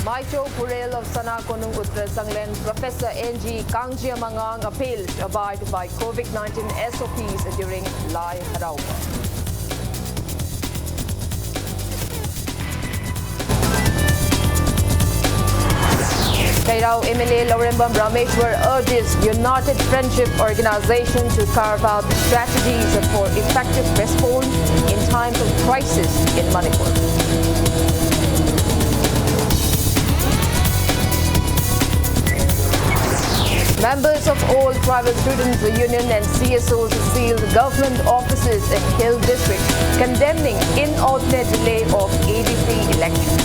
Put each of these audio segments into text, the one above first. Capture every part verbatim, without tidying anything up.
Maicho Purel of Sana Konung Uttara Sanglen, Professor N G Kangjiam Angang appealed to abide by COVID nineteen S O Ps during Lai Harauba. Kheirao M L A Laurembam Rameshwar urges United Friendship Organization to carve out strategies for effective response in times of crisis in Manipur. Members of All Tribal Students Union and C S Os sealed government offices in Hill District, condemning inordinate delay of A D C elections.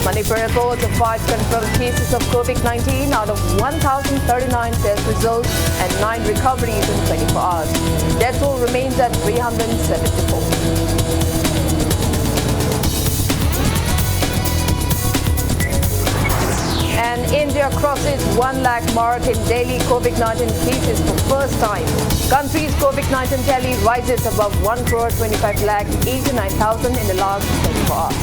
Manipur reports of five confirmed cases of COVID nineteen out of one thousand thirty-nine test results and nine recoveries in twenty-four hours. Death toll remains at three hundred seventy-four. And India crosses one lakh mark in daily COVID nineteen cases for first time. Country's COVID nineteen tally rises above one crore twenty-five lakh eighty-nine thousand in the last twenty-four hours.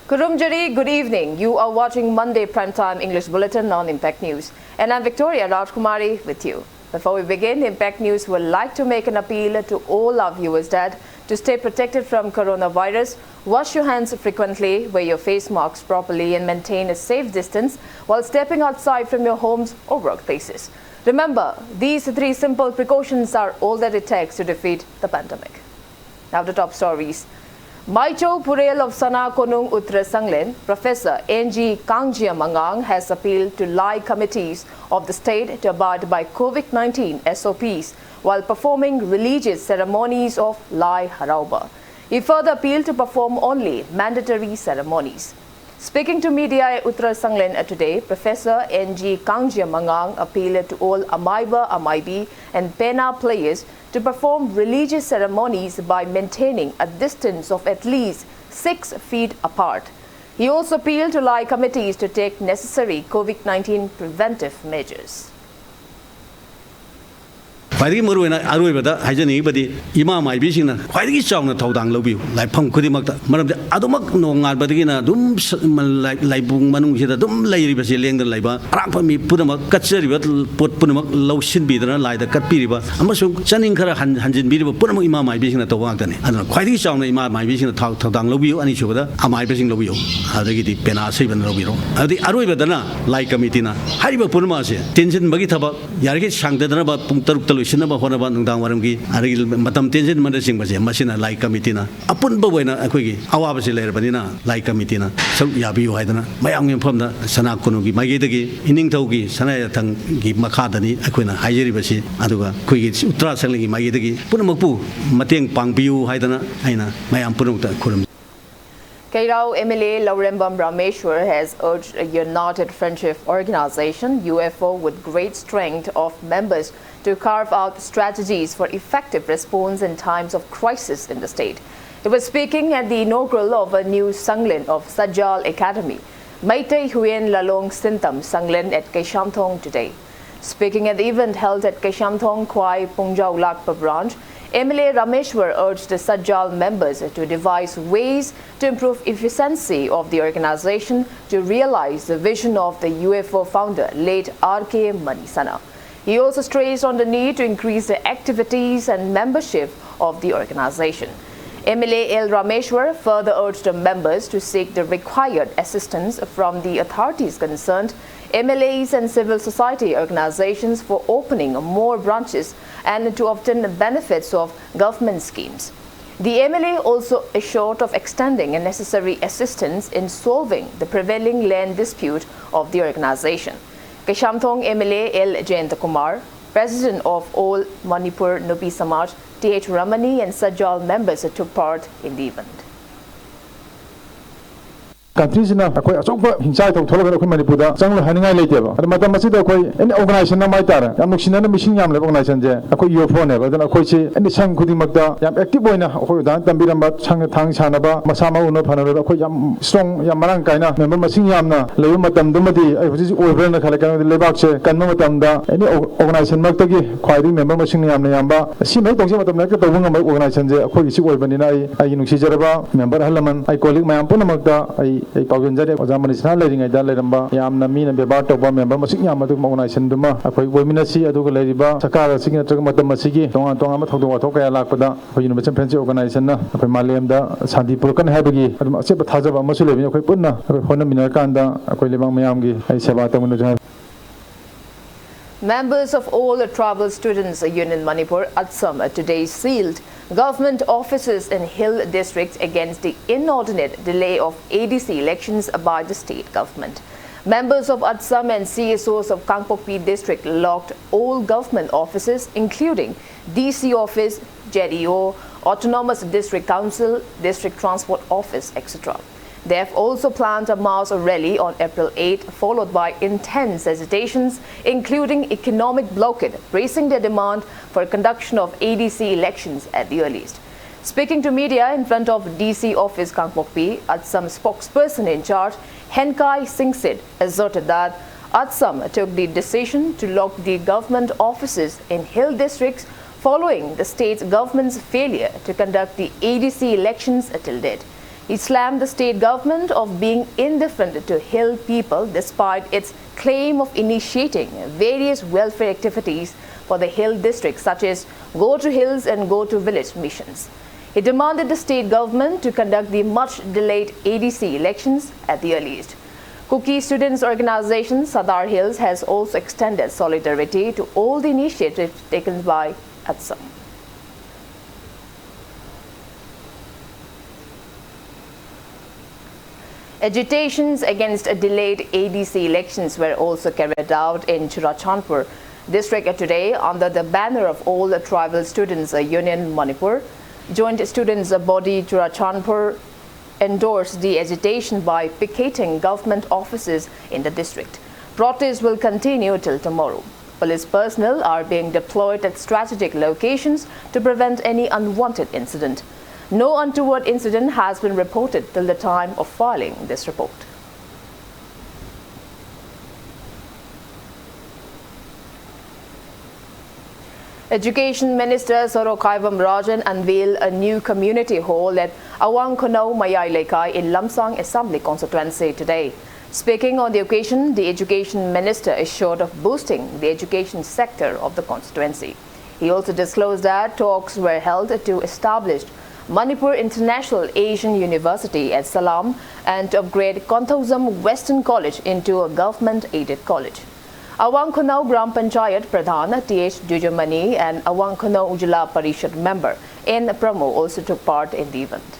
Kurumjari, good evening. You are watching Monday Primetime English Bulletin on Impact News. And I'm Victoria Rajkumari with you. Before we begin, Impact News would like to make an appeal to all our viewers that to stay protected from coronavirus, wash your hands frequently, wear your face masks properly, and maintain a safe distance while stepping outside from your homes or workplaces. Remember, these three simple precautions are all that it takes to defeat the pandemic. Now, the top stories. Maicho Purel of Sana Konung Uttara Sanglen, Professor N G Kangjiam Angang has appealed to Lai committees of the state to abide by COVID nineteen S O Ps while performing religious ceremonies of Lai Harauba. He further appealed to perform only mandatory ceremonies. Speaking to media at Uttara Sanglen today, Professor N G Kangjiam Angang appealed to all Amaiba, Amaibi, and Pena players to perform religious ceremonies by maintaining a distance of at least six feet apart. He also appealed to Lai committees to take necessary COVID nineteen preventive measures. ꯈ꯭ꯋꯥꯏꯗꯒꯤ ꯃꯔꯨꯑꯣꯏꯅ ꯑꯔꯣꯏꯕꯗ ꯍꯥꯏꯖꯅꯤꯡꯉꯤꯕꯗꯤ ꯏꯃꯥ ꯃꯥꯏꯕꯤꯁꯤꯡꯅ ꯈ꯭ꯋꯥꯏꯗꯒꯤ ꯆꯥꯎꯅ ꯊꯧꯗꯥꯡ ꯂꯧꯕꯤꯌꯨ ꯂꯥꯏꯐꯝ ꯈꯨꯗꯤꯡꯃꯛꯇ꯫ ꯃꯔꯝꯗꯤ ꯑꯗꯨꯃꯛ ꯅꯣꯡꯉꯥꯟꯕꯗꯒꯤꯅ ꯑꯗꯨꯝ ꯁ-, ꯃ-, ꯂꯥꯏ-, ꯂꯥꯏꯕꯨꯡ ꯃꯅꯨꯡꯁꯤꯗ ꯑꯗꯨꯝ ꯂꯩꯔꯤꯕꯁꯤ, ꯂꯦꯡꯗꯅ ꯂꯩꯕ ꯑꯔꯥꯛꯄ ꯃꯤ ꯄꯨꯝꯅꯃꯛ, ꯀꯠꯆꯔꯤꯕ ꯄꯣꯠ ꯄꯨꯝꯅꯃꯛ ꯂꯧꯁꯤꯟꯕꯤꯗꯅ ꯂꯥꯏꯗ ꯀꯠꯄꯤꯔꯤꯕ ꯑꯃꯁꯨꯡ ꯆꯥꯅꯤꯡ ꯈꯔ ꯍꯟ-, ꯍꯟꯖꯤꯟꯕꯤꯔꯤꯕ ꯄꯨꯝꯅꯃꯛ ꯏꯃꯥ ꯃꯥꯏꯕꯤꯁꯤꯡꯅ ꯇꯧꯕ ꯉꯥꯛꯇꯅꯤ꯫ ꯑꯗꯨꯅ ꯈ꯭ꯋꯥꯏꯗꯒꯤ ꯆꯥꯎꯅ ꯏꯃꯥ ꯃꯥꯏꯕꯤꯁꯤꯡꯅ ꯊꯧ-, ꯊꯧꯗꯥꯡ ꯂꯧꯕꯤꯌꯨ꯫ ꯑꯅꯤꯁꯨꯕꯗ ꯑꯃꯥꯏꯕꯁꯤꯡ ꯂꯧꯕꯤꯌꯨ꯫ ꯑꯗꯒꯤꯗꯤ ꯄꯦꯅꯥ ꯑꯁꯩꯕꯅ ꯂꯧꯕꯤꯔꯣ꯫ ꯑꯗꯒꯤ ꯑꯔꯣꯏꯕꯗꯅ ꯂꯥꯏ ꯀꯃꯤꯇꯤꯅ ꯍꯥꯏꯔꯤꯕ ꯄꯨꯝꯅꯃꯛ ꯑꯁꯦ ꯇꯦꯟꯁꯤꯟꯕꯒꯤ ꯊꯕꯛ ꯌꯥꯔꯤꯈꯩ ꯁꯥꯡꯗꯗꯅꯕ, ꯄꯨꯡ ꯇꯔꯨꯛꯇ ꯂꯣꯏꯁꯤꯟꯅꯕ ꯍꯣꯠꯅꯕ, ꯅꯨꯡꯗꯥꯡ ꯋꯥꯏꯔꯝꯒꯤ ꯑꯗꯒꯤ ꯃꯇꯝ ꯇꯦꯟꯁꯤꯟꯕꯅꯆꯤꯡꯕꯁꯦ, ꯃꯁꯤꯅ ꯂꯥꯏ ꯀꯃꯤꯇꯤꯅ ꯑꯄꯨꯟꯕ ꯑꯣꯏꯅ ꯑꯩꯈꯣꯏꯒꯤ ꯑꯋꯥꯕꯁꯤ ꯂꯩꯔꯕꯅꯤꯅ ꯂꯥꯏ ꯀꯃꯤꯇꯤꯅ ꯁꯔꯨꯛ ꯌꯥꯕꯤꯌꯨ ꯍꯥꯏꯗꯅ ꯃꯌꯥꯝꯒꯤ ꯃꯐꯝꯗ ꯁꯅꯥ ꯀꯣꯅꯨꯡꯒꯤ ꯃꯥꯏꯀꯩꯗꯒꯤ, ꯏꯅꯤꯡꯊꯧꯒꯤ ꯁꯅꯥ ꯌꯥꯊꯪꯒꯤ ꯃꯈꯥꯗꯅꯤ ꯑꯩꯈꯣꯏꯅ ꯍꯥꯏꯖꯔꯤꯕꯁꯤ꯫ ꯑꯗꯨꯒ ꯑꯩꯈꯣꯏꯒꯤ ꯎꯇ꯭ꯔꯥ ꯁꯪꯂꯩꯒꯤ ꯃꯥꯏꯀꯩꯗꯒꯤ ꯄꯨꯝꯅꯃꯛꯄꯨ ꯃꯇꯦꯡ ꯄꯥꯡꯕꯤꯌꯨ ꯍꯥꯏꯗꯅ ꯑꯩꯅ ꯃꯌꯥꯝ ꯄꯨꯝꯅꯃꯛꯇ ꯈꯨꯔꯨꯝꯖꯔꯤ꯫ Keirao M L A Laurembam Rameshwar has urged a united friendship organization, U F O, with great strength of members to carve out strategies for effective response in times of crisis in the state. He was speaking at the inaugural of a new Sanglen of Sajal Academy, Meitei Huyen Lalong Sintam Sanglen at Keishamthong today. Speaking at the event held at Keishamthong Khwai Pungjaw Lakpa branch, M L A Rameshwar urged the Sajal members to devise ways to improve efficiency of the organization to realize the vision of the U F O founder, late R K Manisana. He also stressed on the need to increase the activities and membership of the organization. M L A L Rameshwar further urged the members to seek the required assistance from the authorities concerned, M L As and civil society organizations for opening more branches and to obtain the benefits of government schemes. The M L A also assured of extending a necessary assistance in solving the prevailing land dispute of the organization. Keishamthong M L A L Jayanta Kumar, President of All Manipur Nupi Samaj, T H Ramani and Sajal members took part in the event. ꯀꯟꯇ꯭ꯔꯤꯁꯤꯅ ꯑꯩꯈꯣꯏ ꯑꯆꯧꯕ ꯍꯤꯡꯁꯥ ꯏꯊꯧ ꯊꯣꯛꯂꯒꯗꯤ ꯑꯩꯈꯣꯏ ꯃꯅꯤꯄꯨꯔꯗ ꯆꯪꯂꯣꯏ ꯍꯥꯏꯅꯤꯡꯉꯥꯏ ꯂꯩꯇꯦꯕ꯫ ꯑꯗꯣ ꯃꯇꯝ ꯑꯁꯤꯗ ꯑꯩꯈꯣꯏ ꯑꯦꯅꯤ ꯑꯣꯔꯒꯅꯥꯏꯖꯦꯁꯟ ꯑꯃ ꯍꯥꯏꯇꯥꯔꯦ, ꯌꯥꯝ ꯅꯨꯡꯁꯤꯅꯅ ꯃꯤꯁꯤꯡ ꯌꯥꯝ ꯂꯩꯕ ꯑꯣꯔꯒꯅꯥꯏꯖꯦꯁꯟꯁꯦ ꯑꯩꯈꯣꯏ ꯌꯨ ꯑꯦꯐ ꯑꯣꯅꯦꯕ꯫ ꯑꯗꯨꯅ ꯑꯩꯈꯣꯏꯁꯤ ꯑꯦꯅꯤ ꯁꯪ ꯈꯨꯗꯤꯡꯃꯛꯇ ꯌꯥꯝ ꯑꯦꯛꯇꯤꯚ ꯑꯣꯏꯅ ꯑꯩꯈꯣꯏ ꯑꯣꯖꯥꯅ ꯇꯝꯕꯤꯔꯝꯕ ꯁꯪ ꯊꯥꯡ ꯁꯥꯟꯅꯕ, ꯃꯁꯥ ꯃꯎꯅ ꯐꯅꯕ ꯑꯩꯈꯣꯏ ꯌꯥꯝ ꯁ꯭ꯇꯔꯣꯡ, ꯌꯥꯝ ꯃꯔꯥꯡ ꯀꯥꯏꯅ ꯃꯦꯝꯕꯔ ꯃꯁꯤꯡ ꯌꯥꯝꯅ ꯂꯩꯕ ꯃꯇꯝꯗꯨꯃꯗꯤ ꯑꯩ ꯍꯧꯖꯤꯛ ꯍꯧꯖꯤꯛ ꯑꯣꯏꯕ꯭ꯔꯅ ꯈꯜꯂꯦ꯫ ꯀꯩꯅꯣꯗꯤ ꯂꯩꯕꯥꯛꯁꯦ ꯀꯟꯕ ꯃꯇꯝꯗ ꯑꯦꯅꯤ ꯑꯣꯔꯒꯅꯥꯏꯖꯦꯁꯟ ꯃꯔꯛꯇꯒꯤ ꯈ꯭ꯋꯥꯏꯗꯒꯤ ꯃꯦꯝꯕꯔ ꯃꯁꯤꯡ ꯌꯥꯝꯅ ꯌꯥꯝꯕ, ꯁꯤꯃ ꯍꯦꯛ ꯇꯧꯖꯕ ꯃꯇꯝꯗ ꯍꯦꯛꯇ ꯇꯧꯕ ꯉꯝꯕ ꯑꯣꯔꯒꯅꯥꯏꯖꯦꯁꯟꯁꯦ ꯑꯩꯈꯣꯏꯒꯤ ꯁꯤ ꯑꯣꯏꯕꯅꯤꯅ ꯑꯩ ꯑꯩꯒꯤ ꯅꯨꯡꯁꯤꯖꯔꯕ ꯃꯦꯝꯕꯔ ꯑꯍꯜ ꯂꯃꯟ, ꯑꯩ ꯀꯣꯂꯤꯛ ꯃꯌꯥꯝ ꯄꯨꯝꯅꯃꯛꯇ ꯑꯩ ꯑꯩ ꯄꯥꯎꯖꯦꯟꯖꯔꯤ꯫ ꯑꯣꯖꯥ ꯃꯅꯤꯁꯅꯥ ꯂꯩꯔꯤꯉꯩꯗ ꯂꯩꯔꯝꯕ ꯌꯥꯝꯅ ꯃꯤꯅ ꯕꯦꯕꯥꯔ ꯇꯧꯕ ꯃꯦꯝꯕꯔ ꯃꯁꯤꯡ ꯌꯥꯝꯕ ꯑꯗꯨꯒꯨꯝꯕ ꯑꯣꯔꯒꯅꯥꯏꯖꯦꯁꯟꯗꯨꯃ ꯑꯩꯈꯣꯏ ꯑꯣꯏꯃꯤꯟꯅꯁꯤ꯫ ꯑꯗꯨꯒ ꯂꯩꯔꯤꯕ ꯁꯔꯀꯥꯔ ꯑꯁꯤꯒꯤ ꯅꯠꯇ꯭ꯔꯒ ꯃꯇꯝ ꯑꯁꯤꯒꯤ ꯇꯣꯉꯥꯟ ꯇꯣꯉꯥꯟꯕ ꯊꯧꯗꯣꯛ ꯋꯥꯊꯣꯛ ꯀꯌꯥ ꯂꯥꯛꯄꯗ ꯑꯩꯈꯣꯏ ꯌꯨꯅꯤꯚꯔꯁꯦꯜ ꯐ꯭ꯔꯦꯟꯁꯤꯞ ꯑꯣꯔꯒꯅꯥꯏꯖꯦꯁꯟꯅ ꯑꯩꯈꯣꯏ ꯃꯥꯂꯦꯝꯗ ꯁꯥꯟꯇꯤ ꯄꯨꯔꯛꯀꯅꯤ ꯍꯥꯏꯕꯒꯤ ꯑꯗꯨꯝ ꯑꯆꯦꯠꯄ ꯊꯥꯖꯕ ꯑꯃꯁꯨ ꯂꯩꯕꯅꯤ꯫ ꯑꯩꯈꯣꯏ ꯄꯨꯟꯅ ꯑꯩꯈꯣꯏ ꯍꯣꯠꯅꯃꯤꯟꯅꯔꯀꯥꯟꯗ ꯑꯩꯈꯣꯏ ꯂꯩꯕꯥꯛ ꯃꯌꯥꯝꯒꯤ ꯑꯩ ꯁꯦꯕꯥ ꯇꯧꯃꯤꯟꯅꯁꯤ ꯍꯥꯏ꯫ Members of All Tribal Students Union Manipur, ATSUM, today sealed government offices in hill districts against the inordinate delay of A D C elections by the state government. Members of ATSUM and C S Os of Kangpokpi district locked all government offices, including D C office, Z E O, Autonomous District Council, District Transport Office, et cetera. They have also planned a mass rally on April eighth, followed by intense agitations, including economic blockade, raising their demand for conduction of A D C elections at the earliest. Speaking to media in front of D C office Kangpokpi, ATSUM spokesperson in charge, Henkai Singsit, asserted that ATSUM took the decision to lock the government offices in hill districts following the state government's failure to conduct the A D C elections till date. He slammed the state government of being indifferent to hill people despite its claim of initiating various welfare activities for the hill districts such as Go to Hills and Go to Village missions. He demanded the state government to conduct the much delayed A D C elections at the earliest. Kuki Students Organization Sadar Hills has also extended solidarity to all the initiatives taken by ATSUM. Agitations against delayed A D C elections were also carried out in Churachandpur district today under the banner of All Tribal Students Union Manipur. Joint Students Body Churachandpur endorsed the agitation by picketing government offices in the district. Protests will continue till tomorrow. Police personnel are being deployed at strategic locations to prevent any unwanted incident. No untoward incident has been reported till the time of filing this report. Education Minister Sorokaivam Rajan unveiled a new community hall at Awang Khonao Mayai Leikai in Lamsang Assembly Constituency today. Speaking on the occasion, the Education Minister assured of boosting the education sector of the constituency. He also disclosed that talks were held to establish Manipur International Asian University at Salam and to upgrade Konthoujam Western College into a government-aided college. Awang Khonao Gram Panchayat Pradhan T H Jujamani and Awang Khonao Ujla Parishad member N Pramo also took part in the event.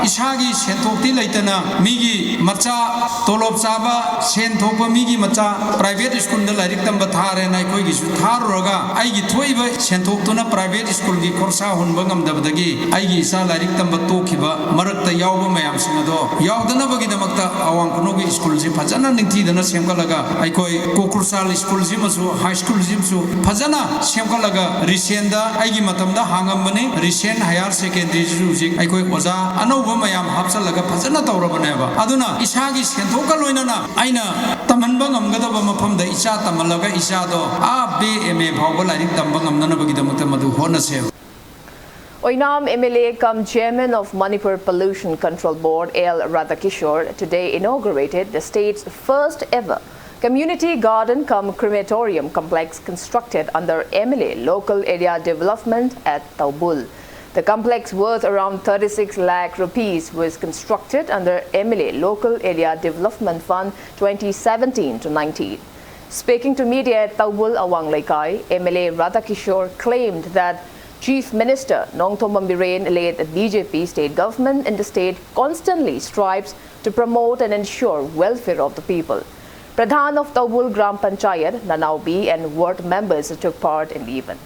ꯏꯁꯥꯒꯤ ꯁꯦꯟꯊꯣꯛꯇꯤ ꯂꯩꯇꯅ ꯃꯤꯒꯤ ꯃꯆꯥ, ꯇꯣꯂꯣꯞ ꯆꯥꯕ, ꯁꯦꯟ ꯊꯣꯛꯄ ꯃꯤꯒꯤ ꯃꯆꯥ private schoolꯗ ꯂꯥꯏꯔꯤꯛ ꯇꯝꯕ ꯊꯥꯔꯦꯅ ꯑꯩꯈꯣꯏꯒꯤꯁꯨ ꯊꯥꯔꯨꯔꯒ ꯑꯩꯒꯤ ꯊꯣꯛꯏꯕ ꯁꯦꯟꯊꯣꯛꯇꯨꯅ private schoolꯒꯤ ꯈꯣꯔꯁꯥ ꯍꯨꯟꯕ ꯉꯝꯗꯕꯗꯒꯤ ꯑꯩꯒꯤ ꯏꯆꯥ ꯂꯥꯏꯔꯤꯛ ꯇꯝꯕ ꯇꯣꯛꯈꯤꯕ ꯃꯔꯛꯇ ꯌꯥꯎꯕ ꯃꯌꯥꯝꯁꯤꯡ ꯑꯗꯣ ꯌꯥꯎꯗꯅꯕꯒꯤꯗꯃꯛꯇ ꯑꯋꯥꯡ ꯈꯨꯅꯧꯒꯤ schoolꯁꯤ ꯐꯖꯅ ꯅꯤꯡꯊꯤꯗꯅ ꯁꯦꯝꯒꯠꯂꯒ ꯑꯩꯈꯣꯏ ꯀꯣꯀ꯭ꯔꯨꯆꯥꯜ schoolꯁꯤꯃꯁꯨ, high schoolꯁꯤꯃꯁꯨ ꯐꯖꯅ ꯁꯦꯝꯒꯠꯂꯒ recentꯗ ꯑꯩꯒꯤ ꯃꯇꯝꯗ ꯍꯥꯡꯉꯝꯕꯅꯤ꯫ Recent higher secondaryꯁꯤꯁꯨ ꯍꯧꯖꯤꯛ ꯑꯩꯈꯣꯏ ꯑꯣꯖꯥ ꯑꯅꯧꯕ ꯃꯌꯥꯝ ꯍꯥꯞꯆꯜꯂꯒ ꯐꯖꯅ ꯇꯧꯔꯕꯅꯦꯕ꯫ ꯑꯗꯨꯅ ꯏꯁꯥꯒꯤ ꯁꯦꯟꯊꯣꯛꯀ ꯂꯣꯏꯅꯅ ꯑꯩꯅ ꯇꯝꯍꯟꯕ ꯉꯝꯒꯗꯕ ꯃꯐꯝꯗ ꯏꯆꯥ ꯇꯝꯍꯜꯂꯒ ꯏꯆꯥꯗꯣ ꯑꯥ B A M A ꯐꯥꯎꯕ ꯂꯥꯏꯔꯤꯛ ꯇꯝꯕ ꯉꯝꯅꯅꯕꯒꯤꯗꯃꯛꯇ ꯃꯗꯨ ꯍꯣꯠꯅꯁꯦꯕ꯫ Oinam M L A cum Chairman of Manipur Pollution Control Board L Radhakishore today inaugurated the state's first ever community garden cum crematorium complex constructed under M L A Local Area Development at Taubul. The complex, worth around thirty-six lakh rupees, was constructed under M L A Local Area Development Fund twenty seventeen to nineteen. Speaking to media at Taubul Awang Leikai, M L A Radhakishore claimed that Chief Minister Nongthombam Biren led the B J P state government in the state constantly strives to promote and ensure welfare of the people. Pradhan of Taubul Gram Panchayat, Nanao B and ward members took part in the event.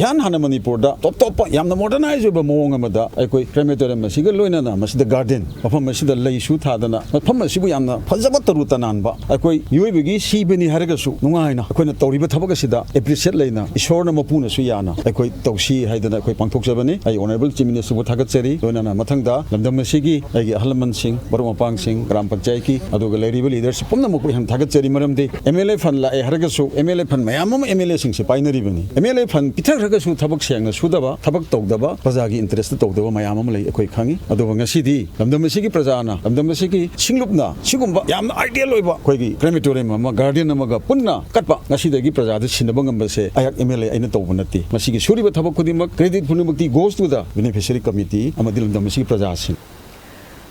ꯏꯍꯥꯟ ꯍꯥꯟꯅ ꯃꯅꯤꯄꯨꯔꯗ ꯇꯣꯞ ꯇꯣꯞꯄ ꯌꯥꯝꯅ modernise ꯑꯣꯏꯕ ꯃꯑꯣꯡ ꯑꯃꯗ ꯑꯩꯈꯣꯏ ꯀ꯭ꯔꯦꯃꯦꯇꯣꯔꯤꯌꯝ ꯑꯁꯤꯒ ꯂꯣꯏꯅꯅ ꯃꯁꯤꯗ ꯒꯥꯔꯗꯦꯟ, ꯃꯐꯝ ꯑꯁꯤꯗ ꯂꯩꯁꯨ ꯊꯥꯗꯅ, ꯃꯐꯝ ꯑꯁꯤꯕꯨ ꯌꯥꯝꯅ ꯐꯖꯕ, ꯇꯔꯨ ꯇꯅꯥꯟꯕ, ꯑꯩꯈꯣꯏ ꯃꯤꯑꯣꯏꯕꯒꯤ ꯁꯤꯕꯅꯤ ꯍꯥꯏꯔꯒꯁꯨ ꯅꯨꯡꯉꯥꯏꯅ ꯑꯩꯈꯣꯏꯅ ꯇꯧꯔꯤꯕ ꯊꯕꯛ ꯑꯁꯤꯗ ꯑꯦꯄ꯭ꯔꯤꯁꯤꯌꯦꯠ ꯂꯩꯅ ꯏꯁꯣꯔꯅ ꯃꯄꯨꯅꯁꯨ ꯌꯥꯅ ꯑꯩꯈꯣꯏ ꯇꯧꯁꯤ ꯍꯥꯏꯗꯅ ꯑꯩꯈꯣꯏ ꯄꯥꯡꯊꯣꯛꯆꯕꯅꯤ꯫ ꯑꯩ ꯑꯣꯅꯔꯦꯕꯜ ꯆꯤꯐ ꯃꯤꯅꯤꯁꯇꯔꯕꯨ ꯊꯥꯒꯠꯆꯔꯤ꯫ ꯂꯣꯏꯅꯅ ꯃꯊꯪꯗ ꯂꯝꯗꯝ ꯑꯁꯤꯒꯤ ꯑꯩꯒꯤ ꯑꯍꯜ ꯂꯃꯟꯁꯤꯡ, ꯃꯔꯨꯞ ꯃꯄꯥꯡꯁꯤꯡ, ꯒ꯭ꯔꯥꯝ ꯄꯟꯆꯥꯌꯠꯀꯤ, ꯑꯗꯨꯒ ꯂꯩꯔꯤꯕ ꯂꯤꯗꯔꯁꯤꯞ ꯄꯨꯝꯅꯃꯛꯄꯨ ꯌꯥꯝ ꯊꯥꯒꯠꯆꯔꯤ꯫ ꯃꯔꯝꯗꯤ ꯑꯦꯝ ꯑꯦꯜ ꯑꯦ ꯐꯟ ꯂꯥꯛꯑꯦ ꯍꯥꯏꯔꯒꯁꯨ, ꯑꯦꯝ ꯑꯦꯜ ꯑꯦ ꯐꯟ ꯃꯌꯥꯝ ꯑꯃ ꯑꯦꯝ ꯑꯦꯜ ꯑꯦꯁꯤꯡꯁꯦ ꯄꯥꯏꯅꯔꯤꯕꯅꯤ꯫ ꯑꯦꯝ ꯑꯦꯜ ꯑꯦ ꯐꯟ ꯄꯤꯊꯈ꯭ꯔꯒꯁꯨ ꯊꯕꯛ ꯁꯦꯡꯅ ꯁꯨꯗꯕ, ꯊꯕꯛ ꯇꯧꯗꯕ, ꯄ꯭ꯔꯖꯥꯒꯤ ꯏꯟꯇꯔꯦꯁꯇ ꯇꯧꯗꯕ ꯃꯌꯥꯝ ꯑꯃ ꯂꯩ, ꯑꯩꯈꯣꯏ ꯈꯪꯉꯤ꯫ ꯑꯗꯨꯕꯨ ꯉꯁꯤꯗꯤ ꯂꯝꯗꯝ ꯑꯁꯤꯒꯤ ꯄ꯭ꯔꯖꯥꯅ, ꯂꯝꯗꯝ ꯑꯁꯤꯒꯤ ꯁꯤꯡꯂꯨꯞꯅ ꯁꯤꯒꯨꯝꯕ ꯌꯥꯝꯅ ꯑꯥꯏꯗꯤꯌꯦꯜ ꯑꯣꯏꯕ ꯑꯩꯈꯣꯏꯒꯤ ꯀ꯭ꯔꯦꯃꯦꯇꯣꯔꯤꯌꯝ ꯑꯃ, ꯒꯥꯔꯗꯦꯟ ꯑꯃꯒ ꯄꯨꯟꯅ ꯀꯠꯄ ꯉꯁꯤꯗꯒꯤ ꯄ꯭ꯔꯖꯥꯗ ꯁꯤꯟꯅꯕ ꯉꯝꯕꯁꯦ ꯑꯩꯍꯥꯛ ꯑꯦꯝ ꯑꯦꯜ ꯑꯦ ꯑꯩꯅ ꯇꯧꯕ ꯅꯠꯇꯦ꯫ ꯃꯁꯤꯒꯤ ꯁꯨꯔꯤꯕ ꯊꯕꯛ ꯈꯨꯗꯤꯡꯃꯛ, ꯀ꯭ꯔꯦꯗꯤꯠ ꯄꯨꯝꯅꯃꯛꯇꯤ ꯒꯣꯁ ꯇꯨ ꯗ ꯕꯦꯅꯤꯐꯤꯁꯔꯤ ꯀꯃꯤꯇꯤ ꯑꯃꯗꯤ ꯂꯝꯗꯝ ꯑꯁꯤꯒꯤ ꯄ꯭ꯔꯖꯥꯁꯤꯡ꯫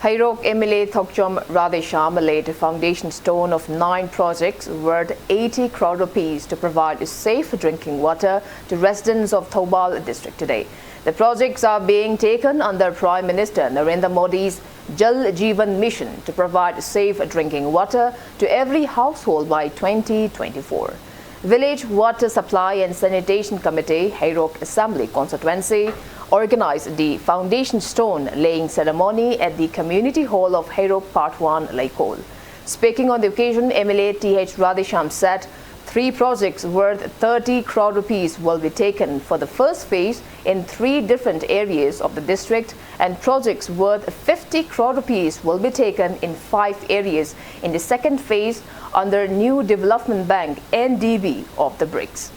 Heirok M L A Thokchom Radheshyam laid a foundation stone of nine projects worth eighty crore rupees to provide safe drinking water to residents of Thoubal district today. The projects are being taken under Prime Minister Narendra Modi's Jal Jeevan Mission to provide safe drinking water to every household by twenty twenty-four. Village Water Supply and Sanitation Committee, Heirok Assembly Constituency, organized the foundation stone laying ceremony at the Community Hall of Heirok Part one, Leikol. Speaking on the occasion, M L A Th Radheshyam said three projects worth thirty crore rupees will be taken for the first phase in three different areas of the district, and projects worth fifty crore rupees will be taken in five areas in the second phase under New Development Bank, N D B, of the BRICS.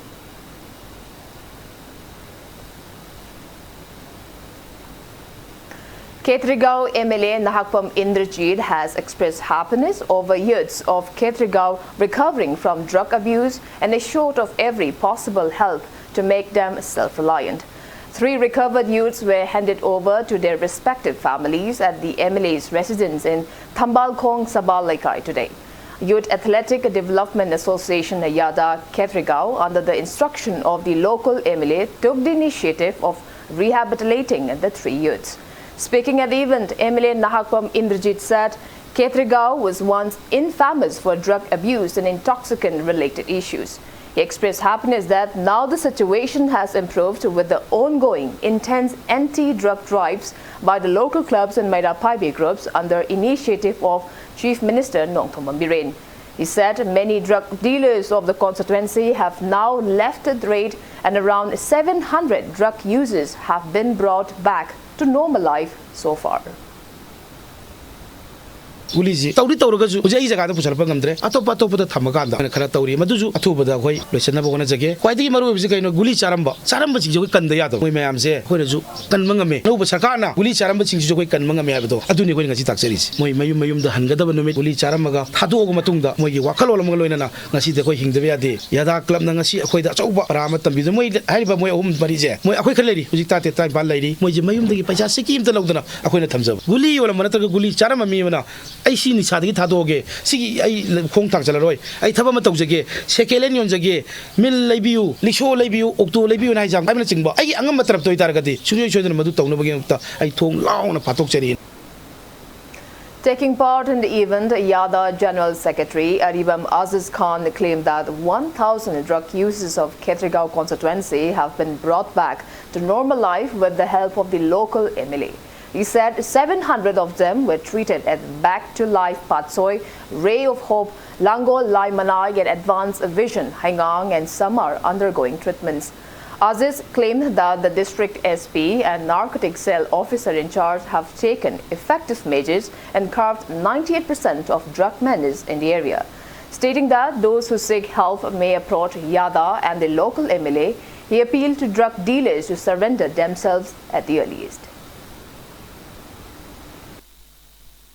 Khetrigao M L A Nahakpam Indrajit has expressed happiness over youths of Khetrigao recovering from drug abuse and assured of every possible help to make them self-reliant. Three recovered youths were handed over to their respective families at the M L A's residence in Thambalkhong Sabal Leikai today. Youth Athletic Development Association, YADA, Khetrigao, under the instruction of the local M L A, took the initiative of rehabilitating the three youths. Speaking at the event, M L A Nahakpam Indrajit said Khetrigao was once infamous for drug abuse and intoxicant-related issues. He expressed happiness that now the situation has improved with the ongoing intense anti-drug drives by the local clubs and Meira Phaibi groups under initiative of Chief Minister Nongthombam Biren. He said many drug dealers of the constituency have now left the trade and around seven hundred drug users have been brought back to normal life so far. ꯒꯨꯂꯤꯁꯤ ꯇꯧꯗꯤ ꯇꯧꯔꯒꯁꯨ ꯍꯧꯖꯤꯛ ꯑꯩ ꯖꯒꯥꯗ ꯄꯨꯁꯜꯂꯛꯄ ꯉꯝꯗ꯭ꯔꯦ꯫ ꯑꯇꯣꯞꯄ ꯑꯇꯣꯞꯄꯗ ꯊꯝꯃꯀꯥꯟꯗ ꯑꯩꯈꯣꯏꯅ ꯈꯔ ꯇꯧꯔꯤ꯫ ꯃꯗꯨꯁꯨ ꯑꯊꯨꯕꯗ ꯑꯩꯈꯣꯏ ꯂꯣꯏꯁꯤꯟꯅꯕ ꯍꯣꯠꯅꯖꯒꯦ꯫ ꯈ꯭ꯋꯥꯏꯗꯒꯤ ꯃꯔꯨ ꯑꯣꯏꯕꯁꯤ ꯀꯩꯅꯣ? ꯒꯨꯂꯤ ꯆꯥꯔꯝꯕ, ꯆꯥꯔꯝꯕꯁꯤꯡꯁꯦ ꯑꯩꯈꯣꯏ ꯀꯟꯗ ꯌꯥꯗꯕ꯫ ꯃꯣꯏ ꯃꯌꯥꯝꯁꯦ ꯑꯩꯈꯣꯏꯅꯁꯨ ꯀꯟꯕ ꯉꯝꯃꯦ꯫ ꯑꯅꯧꯕ ꯁꯔꯀꯥꯔꯅ ꯒꯨꯂꯤ ꯆꯥꯔꯝꯕꯁꯤꯡꯁꯤꯁꯨ ꯑꯩꯈꯣꯏ ꯀꯟꯕ ꯉꯝꯃꯦ ꯍꯥꯏꯕꯗꯣ, ꯑꯗꯨꯅꯤ ꯑꯩꯈꯣꯏꯅ ꯉꯁꯤ ꯇꯥꯛꯆꯔꯤꯁꯦ꯫ ꯃꯣꯏ ꯃꯌꯨꯝ ꯃꯌꯨꯝꯗ ꯍꯟꯒꯗꯕ ꯅꯨꯃꯤꯠ, ꯒꯨꯂꯤ ꯆꯥꯔꯝꯃꯒ ꯊꯥꯗꯣꯛꯑꯕ ꯃꯇꯨꯡꯗ ꯃꯣꯏꯒꯤ ꯋꯥꯈꯜꯂꯣꯟ ꯑꯃꯒ ꯂꯣꯏꯅꯅ ꯉꯁꯤꯗꯤ ꯑꯩꯈꯣꯏ ꯍꯤꯡꯗꯕ ꯌꯥꯗꯦ꯫ ꯌꯥꯗꯥ ꯀ꯭ꯂꯕꯅ ꯉꯁꯤ ꯑꯩꯈꯣꯏꯗ ꯑꯆꯧꯕ ꯄꯔꯥ ꯑꯃ ꯇꯝꯕꯤꯗꯨꯅ, ꯃꯣꯏ ꯍꯥꯏꯔꯤꯕ ꯃꯣꯏ ꯑꯍꯨꯝ ꯃꯔꯤꯁꯦ, ꯃꯣꯏ ꯑꯩꯈꯣꯏ ꯈꯔ ꯂꯩꯔꯤ, ꯍꯧꯖꯤꯛ ꯇꯔꯥꯇꯔꯦꯠ ꯇꯔꯥꯅꯤꯄꯥꯜ ꯂꯩꯔꯤ꯫ ꯃꯣꯏꯁꯦ ꯃꯌꯨꯝꯗꯒꯤ ꯄꯩꯁꯥ ꯁꯤꯀꯤ ꯑꯃꯇ ꯂꯧꯗꯅ ꯑꯩꯈꯣꯏꯅ ꯊꯝꯖꯕ꯫ ꯒꯨꯂꯤ ꯌꯣꯜꯂꯝꯕ ꯅꯠꯇ꯭ꯔꯒ ꯒꯨꯂꯤ ꯆꯥꯔꯝꯕ ꯃꯤ ꯑꯃꯅ, "ꯑꯩ ꯁꯤ ꯅꯤꯁꯥꯗꯒꯤ ꯊꯥꯗꯣꯛꯑꯒꯦ, ꯁꯤꯒꯤ ꯑꯩ ꯈꯣꯡ ꯊꯥꯡ ꯆꯠꯂꯔꯣꯏ, ꯑꯩ ꯊꯕꯛ ꯑꯃ ꯇꯧꯖꯒꯦ, ꯁꯦꯀꯦꯟ ꯍꯦꯟ ꯌꯣꯟꯖꯒꯦ, ꯃꯤꯜ ꯂꯩꯕꯤꯌꯨ, ꯂꯤꯛꯁꯣ ꯂꯩꯕꯤꯌꯨ, ꯑꯣꯛꯇꯣ ꯂꯩꯕꯤꯌꯨꯅ ꯍꯥꯏꯖꯕ ꯍꯥꯏꯕꯅꯆꯤꯡꯕ ꯑꯩꯒꯤ ꯑꯉꯝꯕ ꯇꯔꯞꯇ ꯑꯣꯏꯇꯥꯔꯒꯗꯤ ꯁꯨꯡꯁꯣꯏ ꯁꯣꯏꯗꯅ ꯃꯗꯨ ꯇꯧꯅꯕꯒꯤꯗꯃꯛꯇ ꯑꯩ ꯊꯣꯡ ꯂꯥꯎꯅ ꯐꯥꯠꯇꯣꯛꯆꯔꯤ"꯫ Taking part in the event, YADA General Secretary Aribam Aziz Khan claimed that one thousand drug users of Khetrigao constituency have been brought back to normal life with the help of the local M L A. He said seven hundred of them were treated at Back to Life Patsoi, Ray of Hope, Langol Lai Manai, and Advanced Vision Haingang, and some are undergoing treatments. Aziz claimed that the district S P and narcotic cell officer in charge have taken effective measures and carved ninety-eight percent of drug menace in the area. Stating that those who seek help may approach YADA and the local M L A, he appealed to drug dealers to surrender themselves at the earliest.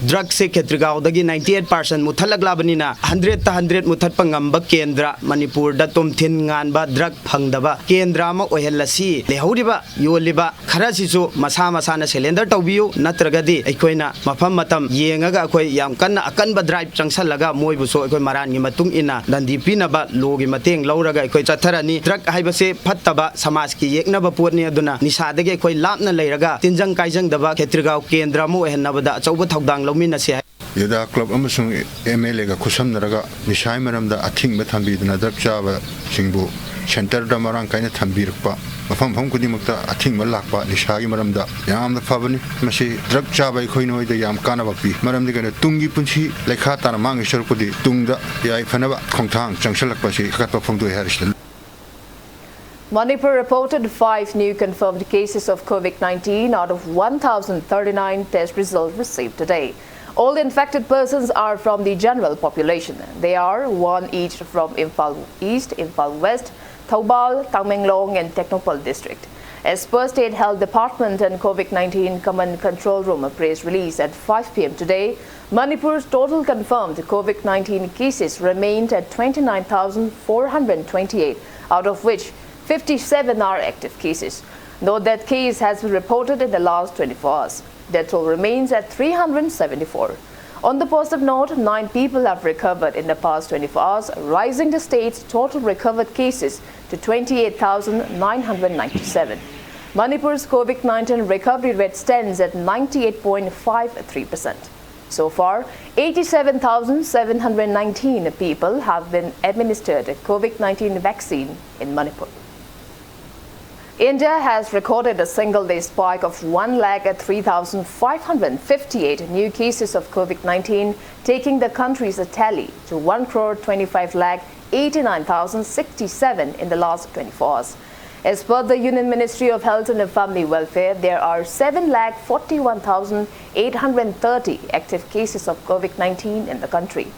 ꯗ꯭ꯔꯒꯁꯦ ꯈꯦꯇ꯭ꯔꯤꯒꯥꯎꯗꯒꯤ ninety eight percent ꯃꯨꯠꯊꯠꯂꯛꯂꯕꯅꯤꯅ, hundred ꯇ hundred ꯃꯨꯠꯊꯠꯄ ꯉꯝꯕ ꯀꯦꯟꯗ꯭ꯔ ꯃꯅꯤꯄꯨꯔꯗ ꯇꯣꯝꯊꯤꯟ ꯉꯥꯟꯕ drug ꯐꯪꯗꯕ ꯀꯦꯟꯗ꯭ꯔ ꯑꯃ ꯑꯣꯏꯍꯜꯂꯁꯤ꯫ ꯂꯩꯍꯧꯔꯤꯕ ꯌꯣꯜꯂꯤꯕ ꯈꯔꯁꯤꯁꯨ ꯃꯁꯥ ꯃꯁꯥꯅ surrender ꯇꯧꯕꯤꯌꯨ, ꯅꯠꯇ꯭ꯔꯒꯗꯤ ꯑꯩꯈꯣꯏꯅ ꯃꯐꯝ ꯃꯇꯝ ꯌꯦꯡꯉꯒ ꯑꯩꯈꯣꯏ ꯌꯥꯝ ꯀꯟꯅ ꯑꯀꯟꯕ drive ꯆꯪꯁꯜꯂꯒ ꯃꯣꯏꯕꯨꯁꯨ ꯑꯩꯈꯣꯏ ꯃꯔꯥꯟꯒꯤ ꯃꯇꯨꯡ ꯏꯟꯅ ꯗꯟꯗꯤ ꯄꯤꯅꯕ ꯂꯣꯒꯤ ꯃꯇꯦꯡ ꯂꯧꯔꯒ ꯑꯩꯈꯣꯏ ꯆꯠꯊꯔꯅꯤ꯫ ꯗ꯭ꯔꯒ ꯍꯥꯏꯕꯁꯦ ꯐꯠꯇꯕ, ꯁꯃꯥꯖꯀꯤ ꯌꯦꯛꯅꯕ ꯄꯣꯠꯅꯤ꯫ ꯑꯗꯨꯅ ꯅꯤꯁꯥꯗꯒꯤ ꯑꯩꯈꯣꯏ ꯂꯥꯞꯅ ꯂꯩꯔꯒ ꯇꯤꯟꯖꯪ ꯀꯥꯏꯖꯪꯗꯕ ꯈꯦꯇ꯭ꯔꯤꯒꯥꯎ ꯀꯦꯟꯗ꯭ꯔ ꯑꯃ ꯑꯣꯏꯍꯟꯅꯕꯗ ꯑꯆꯧꯕ ꯊꯧꯗꯥꯡ ꯂꯧꯃꯤꯟꯅꯁꯤ ꯍꯥꯏ꯫ ꯌꯨꯗꯥ ꯀ꯭ꯂꯕ ꯑꯃꯁꯨꯡ ꯑꯦꯝ ꯑꯦꯜ ꯑꯦꯒ ꯈꯨꯠꯁꯝꯅꯔꯒ ꯅꯤꯁꯥꯒꯤ ꯃꯔꯝꯗ ꯑꯊꯤꯡꯕ ꯊꯝꯕꯤꯗꯨꯅ ꯗ꯭ꯔꯒ ꯆꯥꯕꯁꯤꯡꯕꯨ ꯁꯦꯟꯇꯔꯗ ꯃꯔꯥꯡ ꯀꯥꯏꯅ ꯊꯝꯕꯤꯔꯛꯄ, ꯃꯐꯝ ꯃꯐꯝ ꯈꯨꯗꯤꯡꯃꯛꯇ ꯑꯊꯤꯡꯕ ꯂꯥꯛꯄ ꯅꯤꯁꯥꯒꯤ ꯃꯔꯝꯗ ꯌꯥꯝꯅ ꯐꯕꯅꯤ꯫ ꯃꯁꯤ ꯗ꯭ꯔꯒ ꯆꯥꯕ ꯑꯩꯈꯣꯏ ꯅꯣꯏꯗ ꯌꯥꯝ ꯀꯥꯟꯅꯕ ꯄꯤ꯫ ꯃꯔꯝꯗꯤ ꯀꯩꯅꯣ, ꯇꯨꯡꯒꯤ ꯄꯨꯟꯁꯤ ꯂꯩꯈꯥ ꯇꯥꯅ ꯃꯥꯡꯉꯤ ꯁꯔꯨꯛꯄꯨꯗꯤ ꯇꯨꯡꯗ ꯌꯥꯏꯐꯅꯕ ꯈꯣꯡꯊꯥꯡ ꯆꯪꯁꯤꯜꯂꯛꯄꯁꯤ ꯊꯥꯒꯠꯄ ꯐꯣꯡꯗꯣꯛꯏ ꯍꯥꯏꯔꯤꯁꯤꯅꯤ꯫ Manipur reported five new confirmed cases of COVID nineteen out of one thousand thirty-nine test results received today. All infected persons are from the general population. They are one each from Imphal East, Imphal West, Thoubal, Tamenglong, and Tengnoupal district. As per State Health Department and COVID nineteen Command Control Room press release at five p.m. today, Manipur's total confirmed COVID nineteen cases remained at twenty-nine thousand four hundred twenty-eight, out of which fifty-seven are active cases. No death case has been reported in the last twenty-four hours. Death toll remains at three hundred seventy-four. On the positive note, nine people have recovered in the past twenty-four hours, raising the state's total recovered cases to twenty-eight thousand nine hundred ninety-seven. Manipur's COVID nineteen recovery rate stands at ninety-eight point five three percent. So far, eighty-seven thousand seven hundred nineteen people have been administered COVID nineteen vaccine in Manipur. India has recorded a single day spike of one lakh three thousand five hundred fifty-eight new cases of COVID nineteen, taking the country's tally to one crore twenty-five lakh eighty-nine thousand sixty-seven in the last twenty-four hours. As per the Union Ministry of Health and Family Welfare, there are seven lakh forty-one thousand eight hundred thirty active cases of COVID nineteen in the country.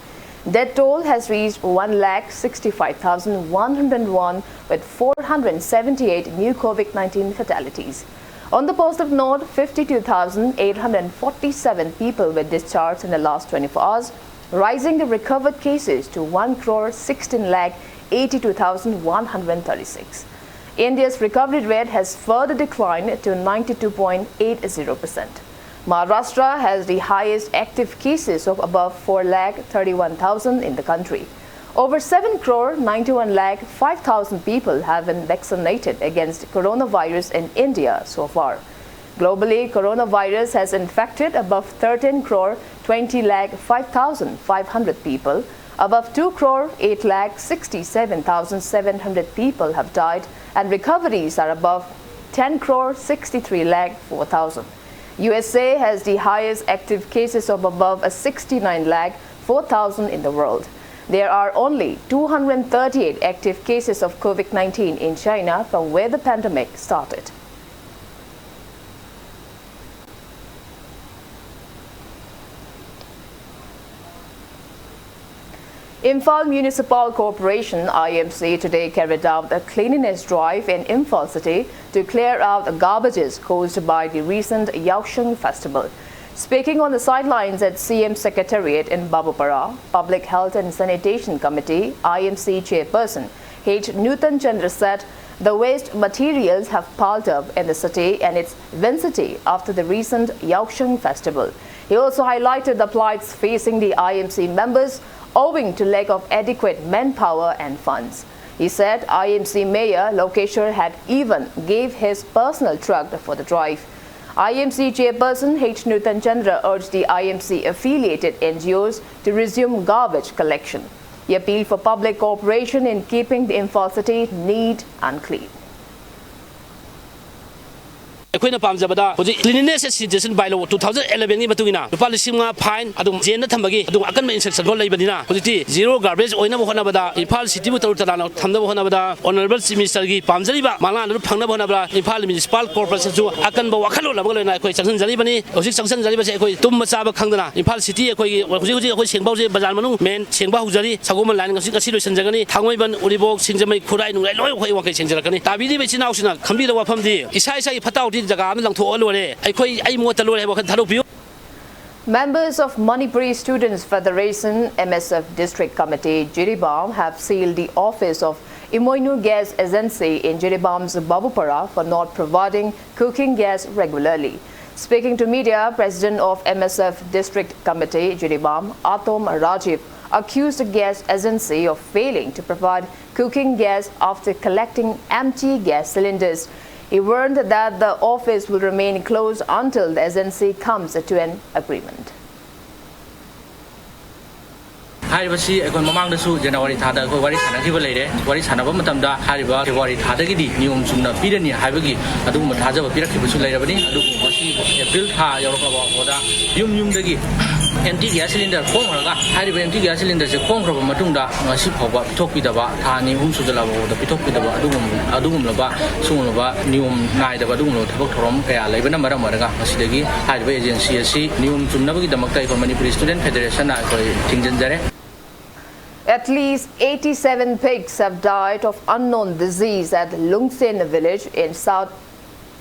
Death toll has reached one lakh sixty-five thousand one hundred one, with four hundred seventy-eight new COVID nineteen fatalities. On the positive note, fifty-two thousand eight hundred forty-seven people were discharged in the last twenty-four hours, raising the recovered cases to one crore sixteen lakh eighty-two thousand one hundred thirty-six. India's recovery rate has further declined to ninety-two point eight zero percent. Maharashtra has the highest active cases of above four lakh thirty-one thousand in the country. Over seven crore ninety-one lakh five thousand people have been vaccinated against coronavirus in India so far. Globally, coronavirus has infected above thirteen crore twenty lakh five thousand five hundred people, above two crore eight lakh sixty-seven thousand seven hundred people have died, and recoveries are above ten crore sixty-three lakh four thousand. U S A has the highest active cases of above a sixty-nine lakh four thousand in the world. There are only two hundred thirty-eight active cases of COVID nineteen in China from where the pandemic started. Imphal Municipal Corporation, I M C, today carried out a cleanliness drive in Imphal city to clear out garbages caused by the recent Yaosheng festival. Speaking on the sidelines at C M Secretariat in Babupara, Public Health and Sanitation Committee, I M C chairperson H Nutan Chandra said the waste materials have piled up in the city and its vicinity after the recent Yaosheng festival. He also highlighted the plights facing the I M C members owing to lack of adequate manpower and funds. He said I M C Mayor Lokeshwar had even gave his personal truck for the drive. I M C chairperson H Nutan Chandra urged the I M C affiliated N G Os to resume garbage collection. He appealed for public cooperation in keeping the Imphal city neat and clean. ꯑꯩꯈꯣꯏꯅ ꯄꯥꯝꯖꯕꯗ ꯍꯧꯖꯤꯛ cleanliness and sanitation bylaw two thousand eleven ꯒꯤ ꯃꯇꯨꯡ ꯏꯟꯅ ꯂꯨꯄꯥ ꯂꯤꯁꯤꯡ ꯃꯉꯥ fine, ꯑꯗꯨꯝ ꯖꯦꯜꯗ ꯊꯝꯕꯒꯤ ꯑꯗꯨꯝ ꯑꯀꯟꯕ injunction ꯐꯥꯎ ꯂꯩꯕꯅꯤꯅ, ꯍꯧꯖꯤꯛꯇꯤ zero garbage ꯑꯣꯏꯅꯕ ꯍꯣꯠꯅꯕꯗ, ꯏꯝꯐꯥꯜ ꯁꯤꯇꯤꯕꯨ ꯇꯔꯨ ꯇꯅꯥꯟꯅ ꯊꯝꯅꯕ ꯍꯣꯠꯅꯕꯗ, Honourable Chief Minister ꯒꯤ ꯄꯥꯝꯖꯔꯤꯕ ꯃꯪꯂꯥꯟ ꯑꯗꯨ ꯐꯪꯅꯕ ꯍꯣꯠꯅꯕꯗ ꯏꯝꯐꯥꯜ Municipal Corporation ꯁꯨ ꯑꯀꯟꯕ ꯋꯥꯈꯜꯂꯣꯟ ꯑꯃꯒ ꯂꯣꯏꯅꯅ ꯑꯩꯈꯣꯏ ꯆꯪꯁꯤꯟꯖꯔꯤꯕꯅꯤ꯫ ꯍꯧꯖꯤꯛ ꯆꯪꯁꯤꯟꯖꯔꯤꯕꯁꯦ ꯑꯩꯈꯣꯏ ꯇꯨꯝꯕ ꯆꯥꯕ ꯈꯪꯗꯅ ꯏꯝꯐꯥꯜ ꯁꯤꯇꯤ ꯑꯩꯈꯣꯏꯒꯤ ꯍꯧꯖꯤꯛ ꯍꯧꯖꯤꯛ ꯑꯩꯈꯣꯏ ꯁꯦꯡꯕ ꯍꯧꯖꯤꯛ ꯕꯖꯥꯔ ꯃꯅꯨꯡ main ꯁꯦꯡꯕ ꯍꯧꯖꯔꯤ꯫ ꯁꯒꯣꯜꯕꯟ line ꯉꯁꯤ, ꯉꯁꯤ ꯂꯣꯏꯁꯤꯟꯖꯒꯅꯤ꯫ ꯊꯥꯡꯃꯩꯕꯟ, ꯎꯔꯤꯄꯣꯛ, ꯁꯤꯡꯖꯃꯩ, ꯈꯨꯔꯥꯏ, ꯅꯨꯡꯔꯥꯏ ꯂꯣꯏ ꯑꯩꯈꯣꯏ ꯋꯥꯡꯈꯩ ꯁꯦꯡꯖꯔꯛꯀꯅꯤ꯫ ꯇꯥꯕꯤꯔꯤꯕ ꯏꯆꯤꯟ ꯏꯅꯥꯎꯁꯤꯡꯅ ꯈꯪꯕꯤꯗꯕ ꯋꯥꯐꯝꯗꯤ, ꯏꯁꯥ ꯏꯁꯥꯒꯤ ꯐꯠꯇ ꯍꯥꯎꯗꯤ ꯖꯒꯥ ꯑꯃꯗ ꯂꯪꯊꯣꯛꯑ ꯂꯣꯏꯔꯦ꯫ ꯑꯩꯈꯣꯏ, ꯑꯩ ꯃꯣꯠꯇ ꯂꯣꯏꯔꯦ ꯍꯥꯏꯕ ꯋꯥꯈꯜ ꯊꯥꯗꯣꯛꯄꯤꯌꯨ꯫ Members of Manipuri Students Federation, M S F, District Committee, Jiribam have sealed the office of Imoinu Gas Agency in Jiribam's Babupara for not providing cooking gas regularly. Speaking to media, President of M S F District Committee, Jiribam, Atom Rajiv, accused the gas agency of failing to provide cooking gas after collecting empty gas cylinders. He warned that the office will remain closed until the agency comes to an agreement. ꯍꯥꯏꯔꯤꯕꯁꯤ ꯑꯩꯈꯣꯏ ꯃꯃꯥꯡꯗꯁꯨ ꯖꯅꯋꯥꯔꯤ ꯊꯥꯗ ꯑꯩꯈꯣꯏ ꯋꯥꯔꯤ ꯁꯥꯟꯅꯈꯤꯕ ꯂꯩꯔꯦ꯫ ꯋꯥꯔꯤ ꯁꯥꯟꯅꯕ ꯃꯇꯝꯗ ꯍꯥꯏꯔꯤꯕ ꯐꯦꯕ꯭ꯔꯨꯋꯥꯔꯤ ꯊꯥꯗꯒꯤꯗꯤ ꯅꯤꯌꯣꯝ ꯆꯨꯝꯅ ꯄꯤꯔꯅꯤ ꯍꯥꯏꯕꯒꯤ ꯑꯗꯨꯒꯨꯝꯕ ꯊꯥꯖꯕ ꯄꯤꯔꯛꯈꯤꯕꯁꯨ ꯂꯩꯔꯕꯅꯤ꯫ ꯑꯗꯨꯕꯨ ꯉꯁꯤ ꯑꯦꯄ꯭ꯔꯤꯜ ꯊꯥ ꯌꯧꯔꯛꯂꯕ ꯐꯥꯎꯕꯗ ꯌꯨꯝ ꯌꯨꯝꯗꯒꯤ empty gas cylinder ꯈꯣꯝꯈ꯭ꯔꯒ, ꯍꯥꯏꯔꯤꯕ empty gas cylinderꯁꯦ ꯈꯣꯝꯈ꯭ꯔꯕ ꯃꯇꯨꯡꯗ ꯉꯁꯤ ꯐꯥꯎꯕ ꯄꯤꯊꯣꯛꯄꯤꯗꯕ, ꯊꯥ ꯑꯅꯤ ꯑꯍꯨꯝ ꯁꯨꯖꯜꯂꯛꯂꯕ ꯐꯥꯎꯕꯗ ꯄꯤꯊꯣꯛꯄꯤꯗꯕ ꯑꯗꯨꯒꯨꯝ-, ꯑꯗꯨꯒꯨꯝꯂꯕ ꯁꯤꯒꯨꯝꯂꯕ ꯅꯤꯌꯣꯝ ꯅꯥꯏꯗꯕ ꯑꯗꯨꯒꯨꯝꯂꯕ ꯊꯕꯛ ꯊꯧꯔꯝ ꯀꯌꯥ ꯂꯩꯕꯅ ꯃꯔꯝ ꯑꯣꯏꯔꯒ ꯃꯁꯤꯗꯒꯤ ꯍꯥꯏꯔꯤꯕ agency ꯑꯁꯤ ꯅꯤꯌꯣꯝ ꯆꯨꯝꯅꯕꯒꯤꯗꯃꯛꯇ ꯑꯩꯈꯣꯏ ꯃꯅꯤꯄꯨꯔꯤ Student Federationꯅ ꯑꯩꯈꯣꯏ ꯊꯤꯡꯖꯤꯟꯖꯔꯦ꯫ At least eighty-seven pigs have died of unknown disease at Lungsen village in South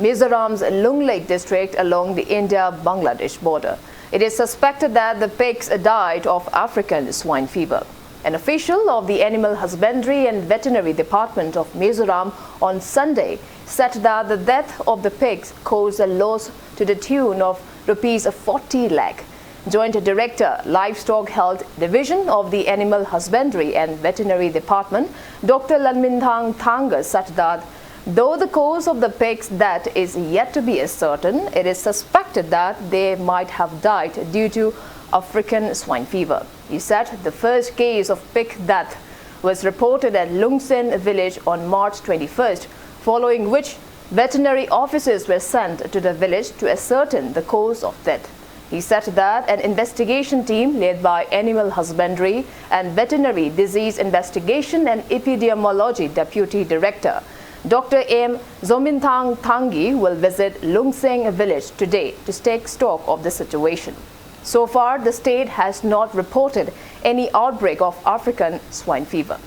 Mizoram's Lunglei district along the India-Bangladesh border. It is suspected that the pigs died of African swine fever. An official of the Animal Husbandry and Veterinary Department of Mizoram on Sunday said that the death of the pigs caused a loss to the tune of rupees forty lakh. Joint Director, Livestock Health Division of the Animal Husbandry and Veterinary Department, Doctor Lalminthang Thanga, said that though the cause of the pig's death is yet to be ascertained, it is suspected that they might have died due to African swine fever. He said the first case of pig death was reported at Lungsen village on March twenty-first, following which veterinary officers were sent to the village to ascertain the cause of death. He said that an investigation team led by Animal Husbandry and Veterinary Disease Investigation and Epidemiology Deputy Director Doctor M Zominthang Thangi will visit Lungseng village today to take stock of the situation. So far, the state has not reported any outbreak of African swine fever.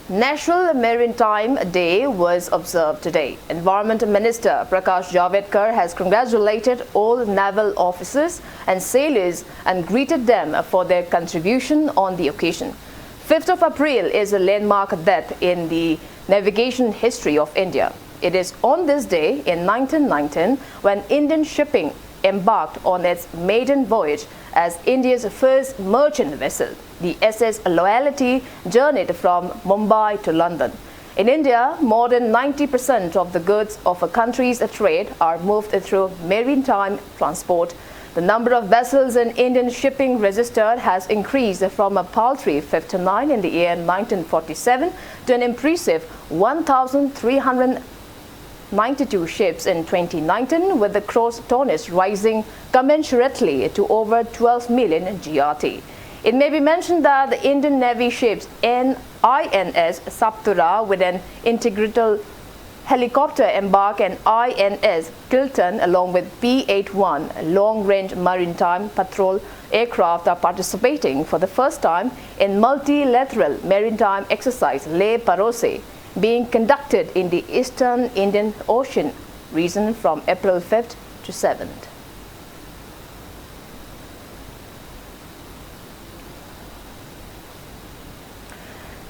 National Maritime Day was observed today. Environment Minister Prakash Javadekar has congratulated all naval officers and sailors and greeted them for their contribution on the occasion. Fifth of April is a landmark date in the navigation history of India. It is on this day in nineteen nineteen when Indian shipping embarked on its maiden voyage as India's first merchant vessel, the S S Loyalty, journeyed from Mumbai to London. In India, more than ninety percent of the goods of a country's trade are moved through maritime transport. The number of vessels in Indian shipping registered has increased from a paltry fifty-nine in the year nineteen forty-seven to an impressive one thousand three hundred ninety-two ships in twenty nineteen, with the gross tonnage rising commensurately to over twelve million G R T. It may be mentioned that the Indian Navy ships N I N S Saptura with an integral helicopter embark and I N S Kiltan along with P eighty-one long-range maritime patrol aircraft are participating for the first time in multilateral maritime exercise Le Parose being conducted in the eastern Indian Ocean region from April fifth to seventh.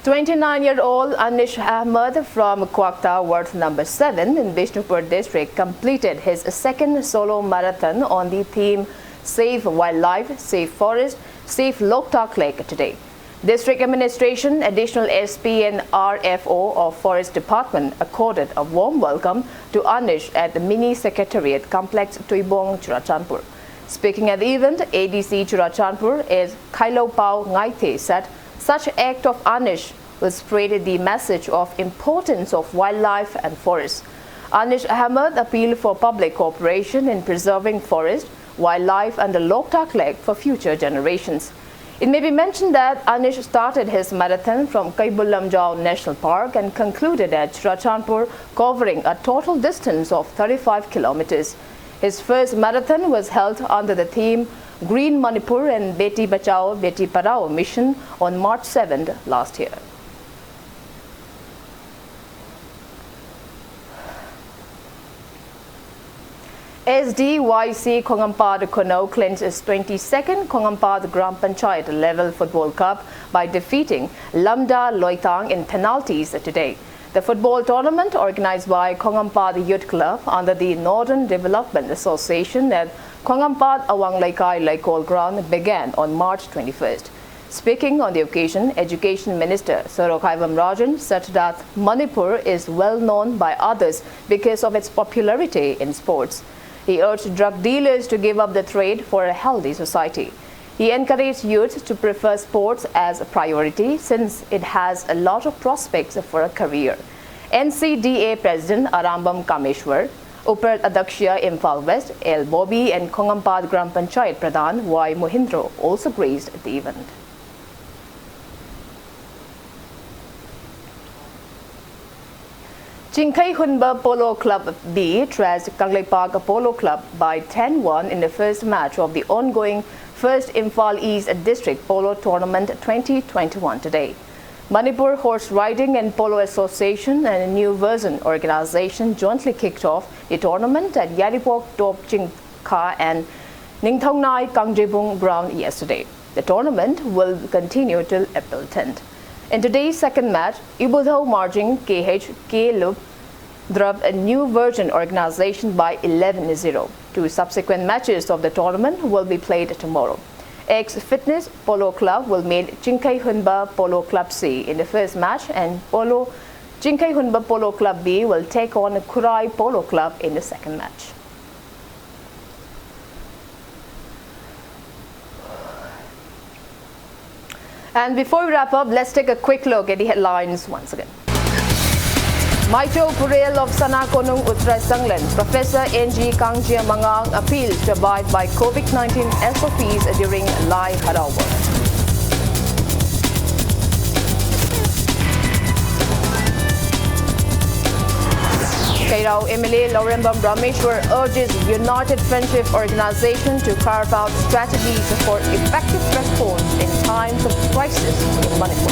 Twenty-nine-year-old Anish Ahmed from Kwakta, ward number seven in Bishnupur district, completed his second solo marathon on the theme Save Wildlife, Save Forest, Save Loktak Lake today. District Administration, Additional S P and R F O of Forest Department accorded a warm welcome to Anish at the Mini Secretariat Complex, Tuibong, Churachandpur. Speaking at the event, A D C Churachandpur is Khailopao Ngaithe said such act of Anish will spread the message of importance of wildlife and forest. Anish Ahmed appealed for public cooperation in preserving forest, wildlife and the Loktak Lake for future generations. It may be mentioned that Anish started his marathon from Keibul Lamjao National Park and concluded at Churachandpur, covering a total distance of thirty-five kilometers. His first marathon was held under the theme Green Manipur and Beti Bachao, Beti Padhao mission on March seventh last year. S D Y C Khongampad Khunou clinched its twenty-second Khongampad Gram Panchayat level football cup by defeating Lamda Loitang in penalties today. The football tournament, organized by Khongampad Youth Club under the Northern Development Association at Khongampat Awang Leikai Leikol ground began on March twenty-first. Speaking on the occasion, Education Minister Sorokhaibam Rajan said that Manipur is well known by others because of its popularity in sports. He urged drug dealers to give up the trade for a healthy society. He encouraged youth to prefer sports as a priority since it has a lot of prospects for a career. N C D A President Arambam Kameshwar, Upar Adakshya Imphal West, L Bobby and Khongampat Gram Panchayat Pradhan Y Mohindro also graced the event. Chingkhei Hunba Polo Club B thrashed Kangleipak Polo Club by ten one in the first match of the ongoing First Imphal East District Polo Tournament twenty twenty-one today. Manipur Horse Riding and Polo Association and a New Version organization jointly kicked off the tournament at Yairipok Top Chingkha and Ningthaunai Kangjebung ground yesterday. The tournament will continue till April tenth. In today's second match, Ibudhou Marjing K H K Lup drubbed a New Version organization by eleven zero. Two subsequent matches of the tournament will be played tomorrow. X Fitness Polo Club will meet Chingkhei Hunba Polo Club C in the first match, and Polo Chingkhei Hunba Polo Club B will take on Khurai Polo Club in the second match. And before we wrap up, let's take a quick look at the headlines once again. Maito Purel of Sana Konung Uttara Sanglen, Professor N G Kangjia Mangang appeals to abide by COVID nineteen S O Ps during Lai Harawa. Keirao M L A Laurembam Rameshwar urges United Friendship Organization to carve out strategies for effective response in times of crisis in Manipur.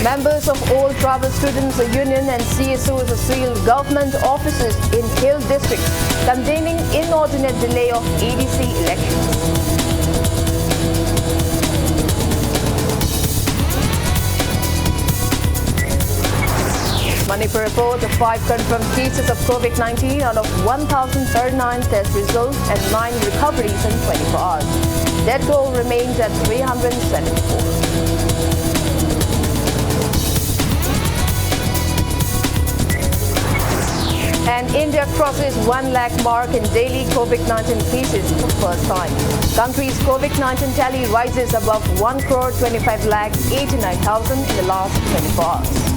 Members of All Tribal Students Union and C S Os seal government offices in Hill District, condemning inordinate delay of A D C elections. Report of five confirmed cases of COVID nineteen out of one thousand thirty-nine test results and nine recoveries in twenty-four hours. Death toll remains at three hundred seventy-four. And India crosses one lakh mark in daily COVID nineteen cases for first time. Country's COVID nineteen tally rises above one crore twenty-five lakh eighty-nine thousand in the last twenty-four hours.